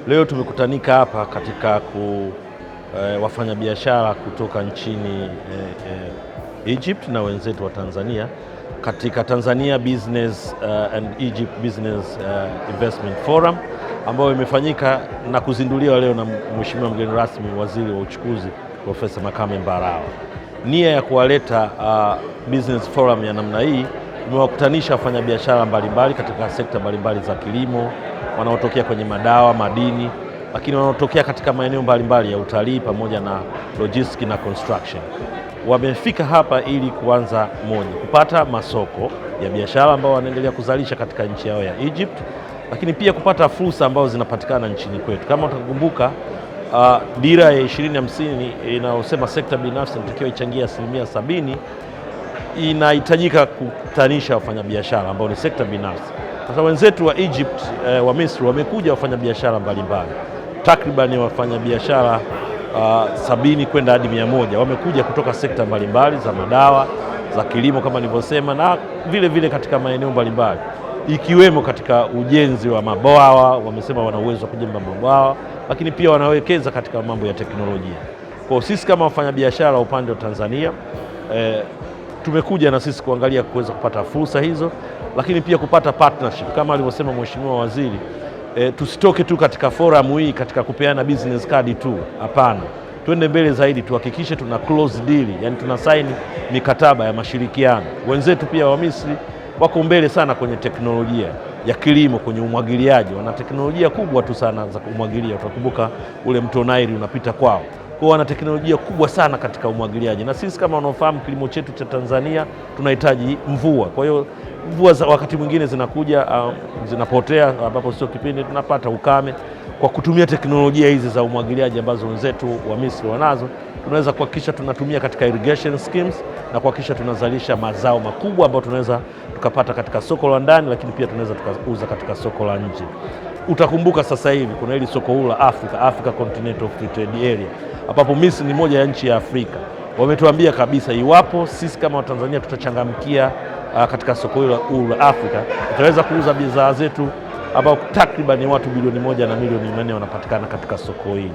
Leo tumekutanika hapa katika wafanyabiashara kutoka nchini Egypt na wenzetu wa Tanzania katika Tanzania Business and Egypt Business Investment Forum ambayo imefanyika na kuzinduliwa leo na Mheshimiwa mgeni rasmi, Waziri wa Uchukuzi Profesa Makame Mbarawa. Nia ya kuwaleta business forum ya namna hii imewakutanisha wafanyabiashara mbalimbali katika sekta mbalimbali za kilimo, wanaotokea kwenye madawa, madini, lakini wanaotokea katika maeneo mbalimbali ya utalii pamoja na logistics na construction. Wamefika hapa ili kuanza, moja, kupata masoko ya biashara ambao wanaendelea kuzalisha katika nchi yao ya Egypt, lakini pia kupata fursa ambazo zinapatikana nchini kwetu. Kama utakumbuka, dira ya 2050 inayosema sekta binafsi inatakiwa ichangie 70% inahitajika kukutanisha wafanyabiashara ambao ni sekta binafsi. Sasa wenzetu wa Egypt, wa Misri wamekuja wafanyabiashara mbalimbali, takriban wafanyabiashara 70 kwenda hadi 100 wamekuja kutoka sekta mbalimbali za madawa, za kilimo kama nilivyosema, na vile vile katika maeneo mbalimbali ikiwemo katika ujenzi wa mabwawa. Wamesema wana uwezo wa kujenga mabwawa, lakini pia wanawekeza katika mambo ya teknolojia. Kwa sisi kama wafanyabiashara upande wa Tanzania, tumekuja na sisi kuangalia kuweza kupata fursa hizo, lakini pia kupata partnership kama alivyosema Mheshimiwa Waziri. Tusitoke tu katika forum hii katika kupeana business card tu, hapana. Twende mbele zaidi, tuhakikishe tuna close deal, yani tuna sign mikataba ya mashirikiano. Wenzetu pia wa Misri wako mbele sana kwenye teknolojia ya kilimo, kwenye umwagiliaji, wana teknolojia kubwa tu sana za kumwagilia. Utakumbuka ule mto Nile unapita kwao, kwa wana teknolojia kubwa sana katika umwagiliaji, na sisi kama wanaofahamu kilimo chetu cha Tanzania tunahitaji mvua. Kwa hiyo mvua za wakati mwingine zinakuja, zinapotea, ambapo sio kipindi tunapata ukame. Kwa kutumia teknolojia hizi za umwagiliaji ambazo wenzetu wa Misri wanazo, tunaweza kuhakikisha tunatumia katika irrigation schemes na kuhakikisha tunazalisha mazao makubwa ambayo tunaweza tukapata katika soko la ndani, lakini pia tunaweza tukauza katika soko la nje. Utakumbuka sasa hivi kuna hili soko huru la Afrika, Africa Continental Free Trade Area, ambapo Misri ni moja ya nchi ya Afrika. Wametuambia kabisa iwapo sisi kama Watanzania tutachangamkia katika soko hilo huru la Afrika, tutaweza kuuza bidhaa zetu ambao takriban watu bilioni 1 na milioni 400 wanapatikana katika soko hili.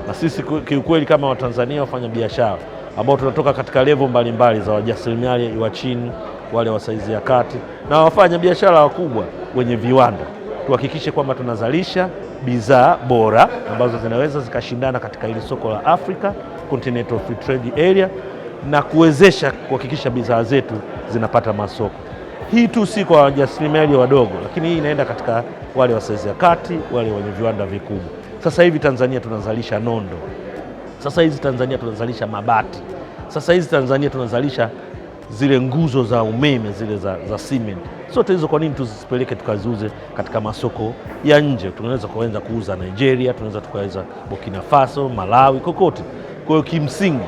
Na sisi kiukweli kama Watanzania wafanya biashara ambao tunatoka katika level mbalimbali za wajasiriamali wa chini, wale wa saizi ya kati na wafanya biashara wakubwa wenye viwanda, tuhakikishe kwamba tunazalisha bidhaa bora ambazo zinaweza zikashindana katika hili soko la Africa Continental Free Trade Area na kuwezesha kuhakikisha bidhaa zetu zinapata masoko. Hii tu si kwa wajasiriamali wadogo, lakini hii inaenda katika wale wa saizi ya kati, wale wenye viwanda vikubwa. Sasa hivi Tanzania tunazalisha nondo, sasa hizi Tanzania tunazalisha mabati, sasa hizi Tanzania tunazalisha zile nguzo za umeme zile za cement. Zote hizo kwa nini tuzipeleke tukaziuze katika masoko ya nje? Tunaweza kuanza kuuza Nigeria, tunaweza tukaweza Burkina Faso, Malawi, kokote. Kwa hiyo kimsingi,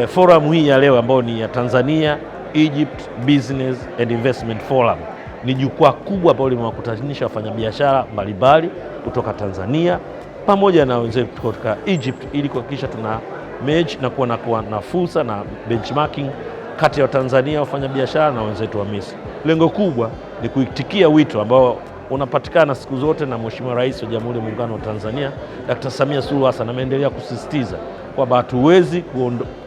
forum hii ya leo ambayo ni ya Tanzania Egypt Business and Investment Forum ni jukwaa kubwa ambalo limewakutanisha wafanyabiashara mbalimbali kutoka Tanzania pamoja na wenzetu kutoka Egypt ili kuhakikisha tuna merge na kuwa na fursa na benchmarking kati ya Watanzania wafanyabiashara na wenzetu wa Misri. Lengo kubwa ni kuitikia wito ambao unapatikana siku zote na Mheshimiwa Rais wa Jamhuri ya Muungano wa Tanzania Dr. Samia Suluhu Hassan ameendelea kusisitiza kwamba hatuwezi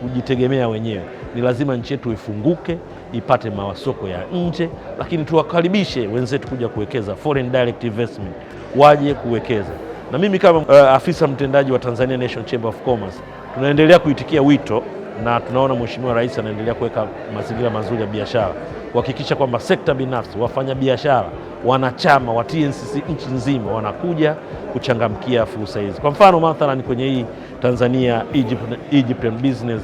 kujitegemea wenyewe, ni lazima nchi yetu ifunguke, ipate masoko ya nje, lakini tuwakaribishe wenzetu kuja kuwekeza, foreign direct investment, waje kuwekeza. Na mimi kama afisa mtendaji wa Tanzania National Chamber of Commerce tunaendelea kuitikia wito na tunaona Mheshimiwa Rais anaendelea kuweka mazingira mazuri ya biashara, kuhakikisha kwamba sekta binafsi, wafanyabiashara, wanachama wa TNCC nchi nzima wanakuja kuchangamkia fursa hizi. Kwa mfano mathalan kwenye hii Tanzania Egyptian Business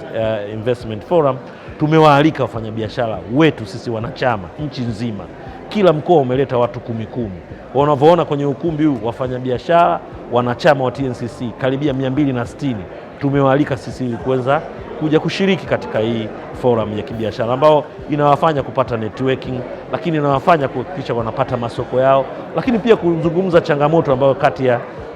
Investment Forum tumewaalika wafanyabiashara wetu sisi wanachama nchi nzima, kila mkoa umeleta watu kumi kumi. Wanavyoona kwenye ukumbi huu wafanyabiashara wanachama wa TNCC karibia 260 tumewaalika sisi ili kuweza kuja kushiriki katika hii forum ya kibiashara ambao inawafanya kupata networking, lakini inawafanya kuhakikisha wanapata masoko yao, lakini pia kuzungumza changamoto ambayo kati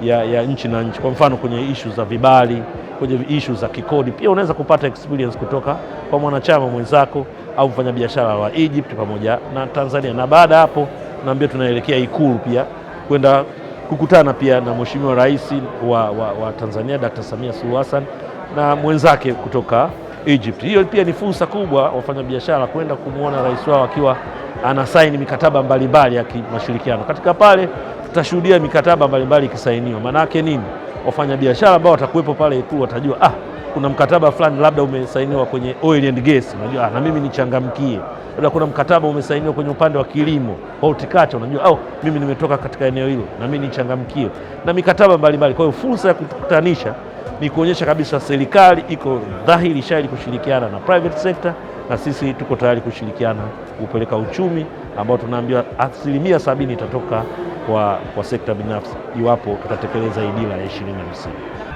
ya nchi na nchi. Kwa mfano kwenye ishu za vibali, kwenye ishu za kikodi, pia unaweza kupata experience kutoka kwa mwanachama mwenzako au mfanyabiashara wa Egypt pamoja na Tanzania. Na baada ya hapo naambia tunaelekea Ikulu pia kwenda kukutana pia na Mheshimiwa Rais wa Tanzania Dr. Samia Suluhu Hassan na mwenzake kutoka Egypt. Hiyo pia ni fursa kubwa wafanyabiashara kwenda kumwona rais wao akiwa anasaini mikataba mbalimbali ya kimashirikiano. Katika pale tutashuhudia mikataba mbalimbali ikisainiwa. Maana yake nini? Wafanyabiashara ambao watakuwepo pale Ikulu watajua kuna mkataba fulani labda umesainiwa kwenye oil and gas, unajua na mimi nichangamkie. Labda kuna mkataba umesainiwa kwenye upande wa kilimo horticulture, unajua au mimi nimetoka katika eneo hilo na mimi nichangamkie, na mikataba mbalimbali. Kwa hiyo fursa ya kukutanisha ni kuonyesha kabisa serikali iko dhahiri shahiri kushirikiana na private sector, na sisi tuko tayari kushirikiana kupeleka uchumi ambao tunaambiwa 70% itatoka kwa sekta binafsi iwapo tutatekeleza hii dira ya 2050.